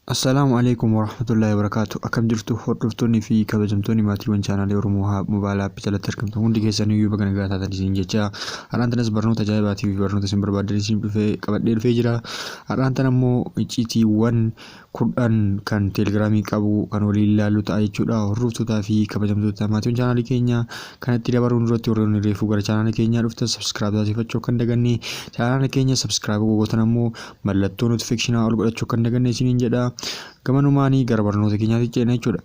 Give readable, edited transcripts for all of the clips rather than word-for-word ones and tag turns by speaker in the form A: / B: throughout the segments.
A: Assalaamu alaikum warahmatullahi wabarakatuh. Akkam jirtu, hordoftoonni fi kabajamtoonni maatiiwwan chaanaalii Oromoo Haa Mobile App jalatti argamtan hundi keessan iyyuu, baga nagaa taatan isin jecha. Har'aan tanas barnoota ajaa'ibaatii fi barnoota isin barbaadan isin dhufee qabadhee dhufee jira. Har'aan tana immoo icciitiiwwan 10 kan Teelegiraamii qabu kan waliin ilaallu ta'a jechuudha. Hordoftootaa fi kabajamtoota maatiiwwan chaanaalii keenya kanatti dabaruun duratti, warroonni reefuu gara chaanaalii keenyaa dhuftan subscribe taasifachuu akka hin daganne, chaanaala keenya subscribe gootan ammoo mallattoo notificationaa ol godhachuu akka hin daganne isiniin jedha. Gamanumaanii gara barnoota keenyaatti ceena jechuudha.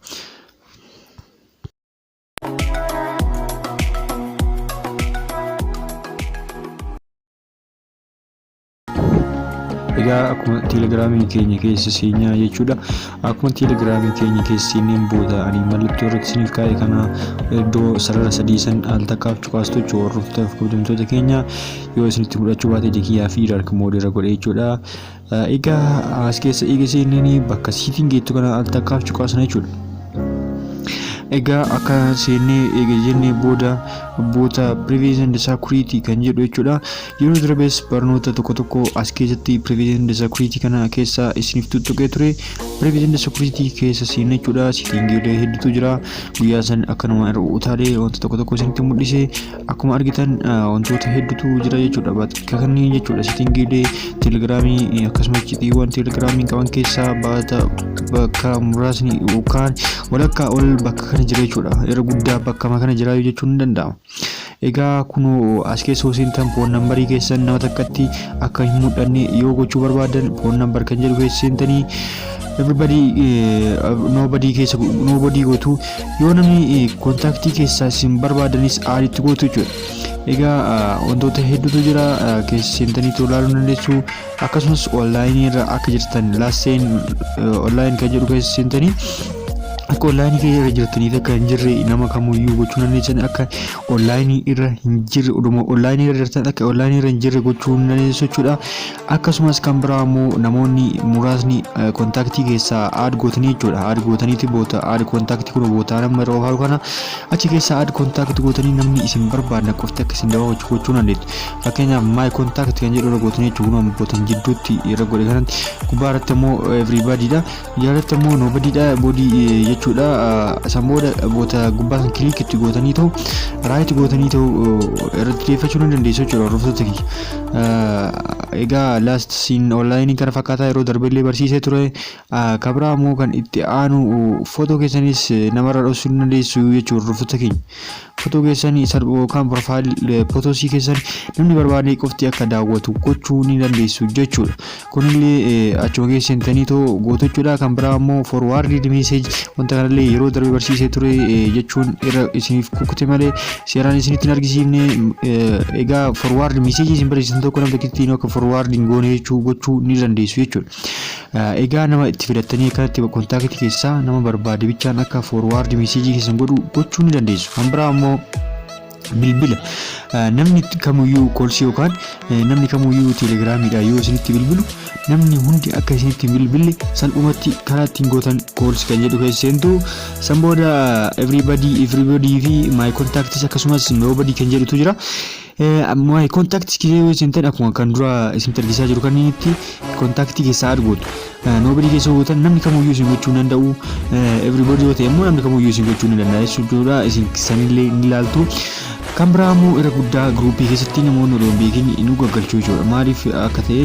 A: Egaa akkuma Teelegiraamii keenya keessa seenyaa jechuudha. Akkuma Teelegiraamii keenya keessa seenneen booda, ani mallattoo irratti isiniif kaa'e kana iddoo sarara sadii san al takkaaf cuqaastu jechuudha. Hordoftoota kabajamtoota keenya, yoo isinitti mul'achuu baate ija kiyyaa fi dark mode irra godhe jechuudha. Egaa as keessa eega seenneen bakka setting jettu kana al takkaaf cuqaasna jechuudha. Egaa akka seennee eega jennee booda boota privacy and security kan jedhu jechuudha. Yeroo darbes barnoota tokko tokko as keessatti privacy and security kana keessa isiniif tuttuqee ture. Privacy and security keessa seenne jechuudha. Settingiilee hedduutu jira. Guyyaa san akkanuma irra utaalee wanta tokko tokko isinitti mul'ise. Akkuma argitan wantoota hedduutu jira jechuudha. Bakka kanneen jechuudha. Settingiilee Teelegiraamii akkasumas icciitiiwwan Teelegiraamii qaban keessaa baata bakka muraasni yookaan walakkaa ol bakka kana jira jechuudha. Irra guddaa bakka kana jira jechuun ni danda'ama. Egaa kunoo as keessa yoo seentan, phone numberii keessan nama takkatti akka hin mul'anne yoo gochuu barbaadan, phone number kan jedhu keessa seentanii everybody, nobody keessa nobody gootu. Yoo namni contactii keessaa isin barbaadanis add gootu jechuudha. Egaa wantoota hedduutu jira, keessa seentanii ilaaluu dandeessu. Akkasumas onlineii irra akka jirtan last seen online kan jedhu keessa seentanii akka onlineii irra jirtaniif akka hin jirre nama kamuyyuu gochuu dandeessan, akka onlineii irra hin jirre, oduma onlineii irra jirtan akka onlineii irra hin jirre gochuu dandeessu jechuudha. Akkasumas kan biraa immoo namoonni muraasni contactii keessaa add gootanii jechuudha. Add gootaniiti boota add contactii kun boota nama yeroo haaru kana achi keessaa add contactii gootanii namni isin barbaadan qofti akka isin daawwachuu gochuu dandeessu. Fakkeenyaaf my contact kan jedhu irra gootanii jechuudha. Bootan jidduutti irra godhe kanatti gubbaa irratti immoo everybody dha. Jalatti immoo nobody dha body jechuudha. San booda boota gubbaa san click itti gootanii ta'u right gootanii ta'u irratti deeffachuu ni dandeessu jechuudha, hordoftoota kiyya. Egaa last seen onlineii kana fakkaataa yeroo darbellee barsiisee ture. Kabraa immoo kan itti aanu footoo keessanis namarra dhoksuu ni dandeessu jechuudha, hordoftoota keenya. Footoo keessan yookaan profile photosii keessan namni barbaade qofti akka daawwatu gochuu ni dandeessu jechuudha. Kunillee achuma keessa seentanii too gootu jechuudha. Kan biraa immoo forwarded message, wanta kanallee yeroo darbe barsiisee ture jechuun irra isiniif kukkute malee seeraan isinitti hin argisiifne. Egaa forward message isin barreessitan tokko nama tokkotti akka forward hin goone jechuu gochuu ni dandeessu jechuudha. Egaa nama itti filattanii akkanatti contactii keessaa nama barbaade bichaan akka forward message keessan godhu gochuu ni dandeessu. Kan biraa immoo bilbila namni kamiyyuu callsii yookaan namni kamiyyuu Teelegiraamiidha yoo isinitti bilbilu, namni hundi akka isinitti bilbille salphumatti karaa ittiin gootan calls kan jedhu keessa seentu. San booda everybody fi my contacts akkasumas nobody kan jedhutu jira. My contacts keessa yoo seentan, akkuma kan dura isinitti argisaa jiru kanniinitti contactii keessaa argootu. Nobody keessa gootan namni kamiyyuu isin gochuu hin danda'u. Everybody yoo ta'e immoo namni kamiyyuu isin gochuu ni danda'a jechuudha. Isin sanillee ni ilaaltu. Kan biraa immoo irra guddaa groupii keessatti namoonni odoo hin beekin nu gaggalchuu jechuudha. Maaliif akka ta'e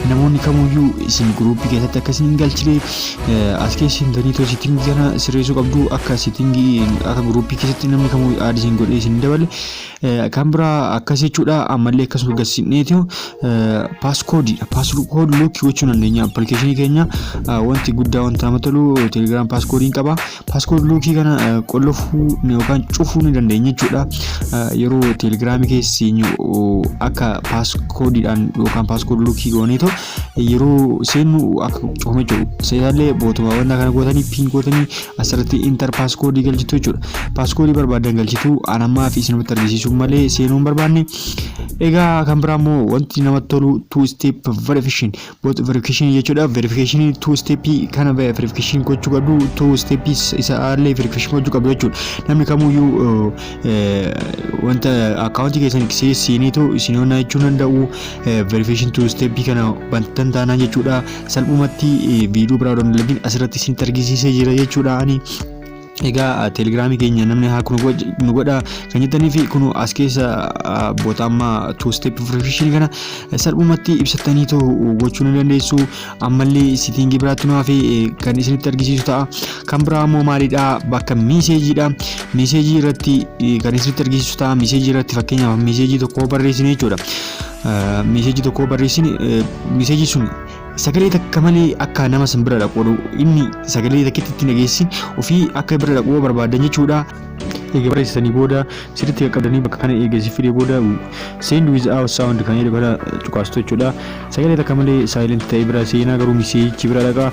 A: namoonni kamiyyuu isin groupii keessatti akka isin hin galchine as keessa seentanii too settingii kana sirreessuu qabdu, akka settingii akka groupii keessatti namni kamuu add isin godhee isin dabale. Kan biraa akkas jechuudha. Ammallee akkasuma gassinneeti passcodeiidha. Passcode lockii gochuu dandeenya applicationii keenya. Wanti guddaa wanta nama tolu Telegram passcodeiin qaba. Passcode lockii kana qollofuu yookaan cufuu ni dandeenya jechuudha. Yeroo Teelegiraamii keessa akka passcodeiidhaan yookaan passcode lockii goonee ta'u yeroo seennu akka cufame jechuudha. Seeraallee bootuma wanta kana gootanii pin gootanii asirratti enter passcodeii galchitu jechuudha. Passcodeii barbaadan galchitu, anammaa fi isinumatti argisiisuuf. sun malee seenuu hin barbaanne. Egaa kan biraa immoo wanti namatti tolu two step verification, both verification jechuudha. Verification two step kana verification gochuu qabdu, two step isa illee verification gochuu qabdu jechuudha. Namni kamuyyuu wanta akkaawuntii keessan seeneetu isin honnaa jechuu danda'u verification two step kana bantan taanaan jechuudha. Salphumatti viidiyoo biraa odoo hin dalagin asirratti isinitti argisiisee jira jechuudha ani. Egaa Telegiraamii keenya namni haa nu godha kan jettanii fi kun as keessa boota amma two step verification kana salphumatti ibsattaniitu gochuu ni dandeessu. Ammallee settingii biraatti nu hafe kan isinitti argisiisu ta'a. Kan biraa immoo maalidha? Bakka messageiidha. Messageii irratti kan isinitti argisiisu ta'a. Messageii irratti, fakkeenyaaf, messageii tokko barreessine jechuudha. Messageii tokko barreessine, messageii sun sagalee takka malee akka nama san bira dhaqu, inni sagalee takkitti itti dhageessin ofii akka bira dhaquu barbaadan jechuudha. Eega barreessitanii booda sirriitti qaqqabdanii bakka kana eegasi fidee booda "send without sound" kan jedhu kana cuqaastu jechuudha. Sagalee takka malee silent ta'ee bira seenaa, garuu messageichi bira dhaqa.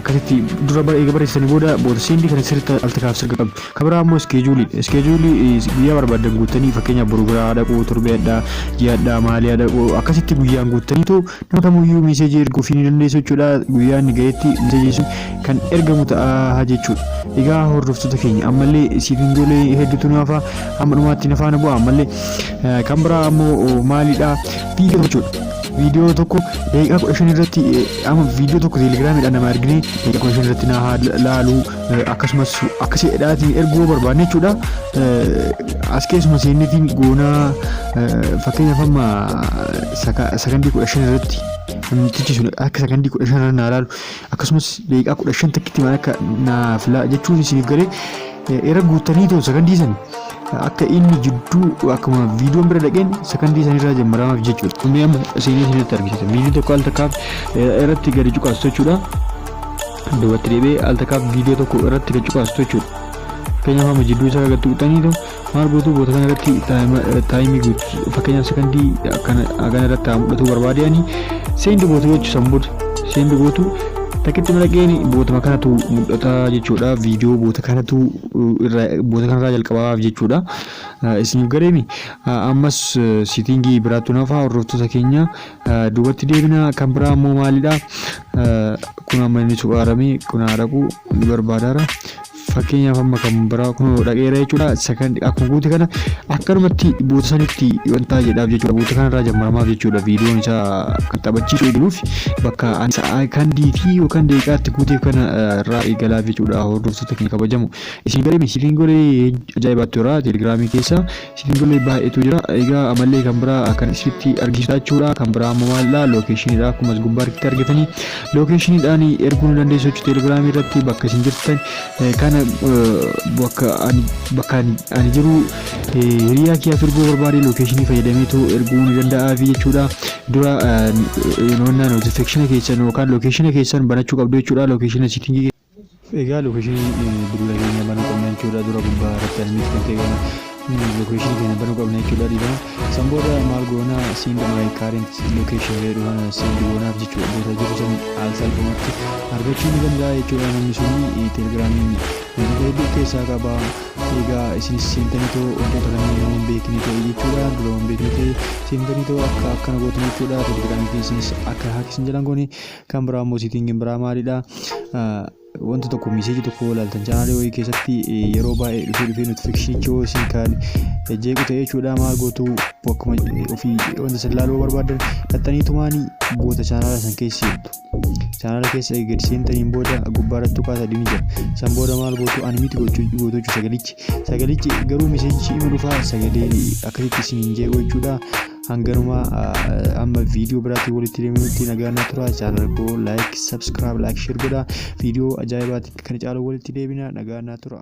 A: Akkasitti dura eega barreessitanii booda booda send kana sirriitti al takkaaf sirga qabdu. Kan biraa immoo scheduleiidha. Scheduleii guyyaa barbaadan guuttanii, fakkeenyaaf boru biraa dhaquu, torbeedha, ji'aadha, maalii dhaquu, akkasitti guyyaan guuttaniitu nama kamuyyuu messageii erguuf ni dandeessu jechuudha. Guyyaa inni ga'etti messageii sun kan ergamu ta'a jechuudha. Egaa hordoftoota keenya, ammallee settingolee hedduutu nu hafa, hamma dhumaatti na faana bu'a. Ammallee kan biraa ammoo maalidha? Viidiyoo jechuudha. Viidiyoo tokko daqiiqaa 15 irratti, amma viidiyoo tokko Telegiraamiidhaan nama argine daqiiqaa 15 irratti na laalu, akkasumas akkasii dhaatiin erguu barbaanne jechuudha. As keessuma seennetiin goonaa, fakkeenyaaf amma sakandii 15 irratti namtichi sun akka sakandii 15 naa laalu, akkasumas daqiiqaa 15 takkitti maal akka naaf jechuun isiniif galee era guuttanii ta'u sakandii san akka inni jidduu akkuma viidiyoon bira dhaqeen sakandii sanirraa jammaramaaf jechuudha. Kun amma seenee isinitti argisiisa. Viidiyoo tokko al takkaaf irratti gadi cuqaastu jechuudha. Duubatti deebi'ee al takkaaf viidiyoo tokko irratti gadi cuqaastu jechuudha. Fakkeenyaaf amma jidduu isaa gadi tuqxanii maal gootu? Boota kana irratti timeii guutu, fakkeenyaaf sakandii akkana irratti haa mul'atu barbaadanii send gootu jechuu. San booda send gootu, takkitti malaqeen bootuma kanatu mul'ata jechuudha. Viidiyoo boota kanatu boota kanarraa jalqabaaf jechuudha. Isiniif gareemi? Ammas settingii biraattu nafa, hordoftoota keenya, duubatti deebina. Kan biraa immoo maalidha? Kun amma inni suqaaramee kun haadhaquu ni barbaadaara. Fakkeenyaaf amma kan biraa kun dhaqeera jechuudha. Sakandii akkuma guute kana akkanumatti boota sanitti wanta jedhaaf jechuudha. Boota kanarraa jammaramaaf jechuudha. Viidiyoon isaa kan taphachiisu eegaluuf bakka sakandii fi yookaan daqiiqaatti guuteef kana irraa eegalaaf jechuudha. Hordoftoota keenya kabajamu. Isin garee settingolee ajaa'ibaatti jira. Telegiraamii keessa settingolee baay'eetu jira. Egaa amallee kan biraa kan isinitti argisiisaa jechuudha. Kan biraa ammoo maalidha? Locationiidha. Akkuma gubbaa harkitti argatanii locationiidhaan erguu ni dandeessu jechuudha. Telegiraamii irratti bakka isin jirtan kana, bakka ani jiru hiriyaa kiyyaaf erguu barbaade locationii fayyadameetu erguu ni danda'a fi jechuudha. Dura noonnaa notificationa keessan yookaan locationa keessan banachuu qabdu jechuudha. Locationa settingii. Egaa locationii bilbila keenya banuu qabna jechuudha. Dura gubbaa irratti animate kan ta'e kana locationii keenya banuu qabna jechuudha. Dhiifama. San booda maal goona? "Send my current location" jedhu kana send goonaaf jechuudha. Boota jiru san haala salphumatti argachuu ni danda'a jechuudha. Namni suni Telegiraamiin wantoota hedduu keessaa qaba. Egaa isinis seentanii too wantoota kanneen yoo hin beekne ta'e jechuudha. Dura hin beekne ta'e seentanii too akka akkana gootan jechuudha. Telegiraamii keessanis akka hackisin jedhan goone. Kan biraa immoo settingiin biraa maalidha? Wanta tokko, messageii tokko ilaaltan channelii wayii keessatti yeroo baay'ee dhufee dhufee notificationichi yoo isin kan jeequ ta'e jechuudha, maal gootu? Bakkuma ofii wanta san ilaaluu barbaadan dhaxxaniitumaanii boota channela san keessa seentu. Channela keessa gadi seentaniin booda gubbaa irratti tuqaa sadii ni jira. San booda maal gootu? Unmute gootu jechuudha. Sagalichi garuu messageichi ima dhufaa, sagalee akkasitti isin hin jeequ jechuudha. Hanganuma, amma viidiyoo biraatti walitti deebinutti nagaan na tura. Channel koo like, subscribe, like, share godha. Viidiyoo ajaa'ibaatti kan caalu walitti deebina, nagaan na tura.